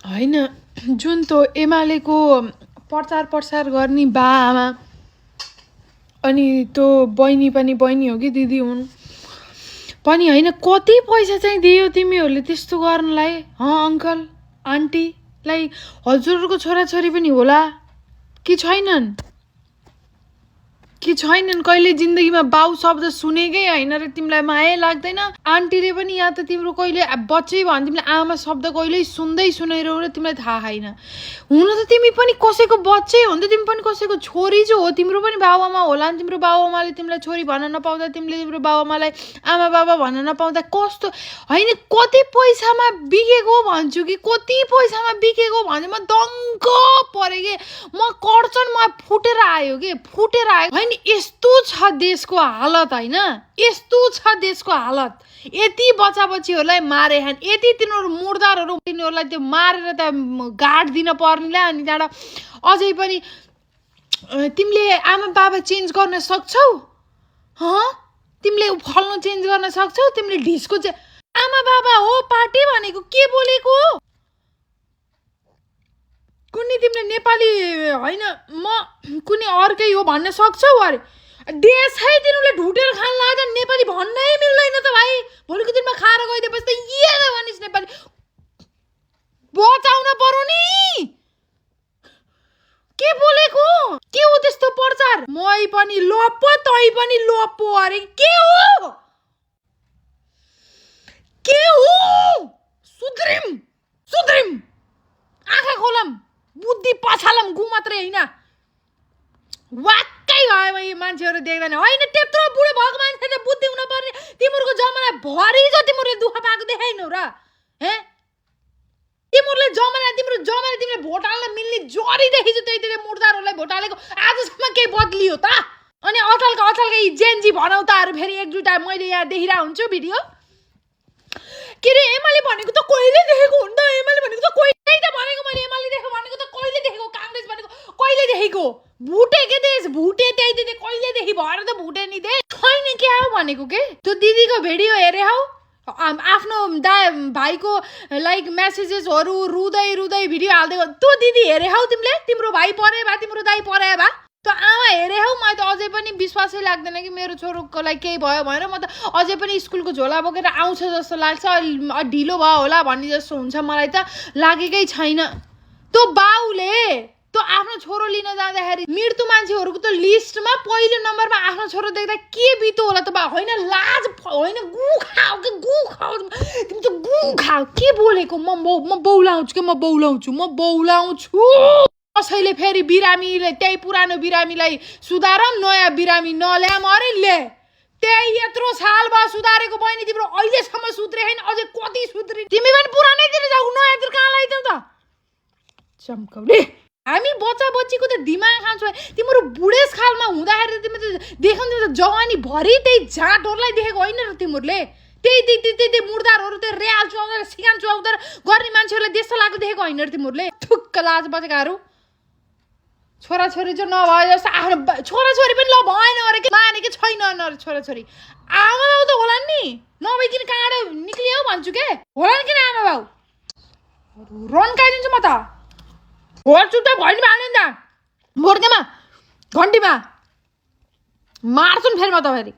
होइन जुन त्यो एमालेको प्रचार गर्ने बा आमा अनि त्यो बहिनी हो कि दिदी हुन् पनि होइन कति पैसा चाहिँ दियो तिमीहरूले त्यस्तो गर्नलाई अङ्कल आन्टीलाई हजुरहरूको छोराछोरी पनि होला कि छैनन् कहिले जिन्दगीमा बाउ शब्द सुनेकै होइन र तिमीलाई माया लाग्दैन आन्टीले पनि या त तिम्रो कहिले बच्चै भयो भने तिमीले आमा शब्द कहिल्यै सुनाइरहौ र तिमीलाई थाहा छैन हुन त तिमी पनि कसैको बच्चै हो नि त तिमी पनि कसैको छोरी जो हो तिम्रो पनि बाबुआमा होला नि तिम्रो बाबुआमाले तिमीलाई छोरी भन्न नपाउँदा तिमीले तिम्रो बाबुआमालाई आमा बाबा भन्न नपाउँदा कस्तो होइन कति पैसामा बिकेको भन्छु कि कति पैसामा बिकेको भने म दङ्ग परे के म कर्चन म फुटेर आयो होइन यस्तो छ देशको हालत होइन यस्तो छ देशको हालत यति बच्चाबच्चीहरूलाई मारे हान यति तिनीहरू मुर्दारहरू तिनीहरूलाई त्यो मारेर त गाड दिन पर्नेलाई अनि त्यहाँबाट अझै पनि तिमीले आमा बाबा चेन्ज गर्न सक्छौ तिमीले फल्नु चेन्ज गर्न सक्छौ तिमीले ढिस्को आमा बाबा हो पार्टी भनेको के बोलेको हो कुनै तिमीले नेपाली होइन म कुनै अर्कै हो भन्न सक्छौ अरे देशै तिनीहरूले ढुटेर खान लाग्दा नेपाली भन्नै मिल्दैन त भाइ भोलिको दिनमा खाएर गइदिएपछि त त भनिस् नेपाली बचाउन पर्यो नि के बोलेको के हो त्यस्तो प्रचार मै पनि लोप तै पनि लोप अरे के हो सुध्रिम आँखा खोलम बुद्धि पछालम गु मात्रै होइन वाक्कै भयो यो मान्छेहरू देख्दैन होइन त्यत्रो बुढो भएको मान्छे त बुद्धि हुन पर्ने तिमीहरूको जमाना भरि जो तिमीहरूले दुःख पाएको देखाइनौ र तिम्रो जमाना तिमीले भोट हाल्न मिल्ने जरीदेखि चाहिँ त्यही मुर्दारहरूलाई भोट हालेको आजसम्म केही बदलियो त अनि अचलका यी जेन्जी भनौताहरू फेरि एक दुईटा मैले यहाँ देखिरहेको हुन्छु भिडियो के अरे एमाले भनेको त कहिले देखेको हो नि त एमाले भनेको त कहिले त भनेको मैले एमाले देखेको भनेको त कहिले देखेको काङ्ग्रेस भनेको कहिले देखेको भुटे के देश भुटे त्यही कहिलेदेखि भएर त भुटे नि देश छैन के हो भनेको के त्यो दिदीको भिडियो हेरे हौ आफ्नो भाइको लाइक मेसेजेसहरू रुँदै भिडियो हाल्दै त्यो दिदी हेरे हौ तिमीले तिम्रो भाइ परे भए तिम्रो दाइ परे भए त आमा हेरे हौ मलाई त अझै पनि विश्वासै लाग्दैन कि मेरो छोरोको लागि केही भयो भनेर म त अझै पनि स्कुलको झोला बोकेर आउँछ जस्तो लाग्छ ढिलो भयो होला भन्ने जस्तो हुन्छ मलाई त लागेकै छैन त्यो बाउले त्यो आफ्नो छोरो लिन जाँदाखेरि मृत्यु मान्छेहरूको त लिस्टमा पहिलो नम्बरमा आफ्नो छोरो देख्दा के बितो होला त बा होइन लाज होइन गु खाऊ तिमी त गु खाऊ के बोलेको म बौलाउँछु कसैले फेरि बिरामीले त्यही पुरानो बिरामीलाई सुधारम नयाँ बिरामी नल्याम अरे ले त्यही यत्रो साल भयो सुधारेको बहिनी तिम्रो अहिलेसम्म सुध्रे होइन अझै कति सुध्रे तिमी पनि पुरानैतिर जाऊ नयाँतिर कहाँ लगाइदेऊ त चम्काउने हामी बच्चीको त दिमाग खान्छौ तिम्रो बुढेसकालमा हुँदाखेरि तिमी त देख्नु त जवानी भरि त्यही झाँटहरूलाई देखेको होइन र तिमीहरूले त्यही मुर्दारहरू त्यो रेल चुहाउँदै सिकान चुहाउँदै गर्ने मान्छेहरूलाई देश लागेको देखेको होइन र तिमीहरूले थुक्क लाज बचेकाहरू छोराछोरी चाहिँ नभए जस्तो आफ्नो छोराछोरी पनि ल भएन अरे के मानेको छैन अरे छोराछोरी आमा बाउ त होला नि नभइकन कहाँबाट निक्लियो भन्छु के होला नि किन आमा बाउ रन्काइदिन्छु म त होर्छु त भइन् भाल्नु नि त मोर्केमा घन्टीमा मार्छु नि फेरि म त फेरि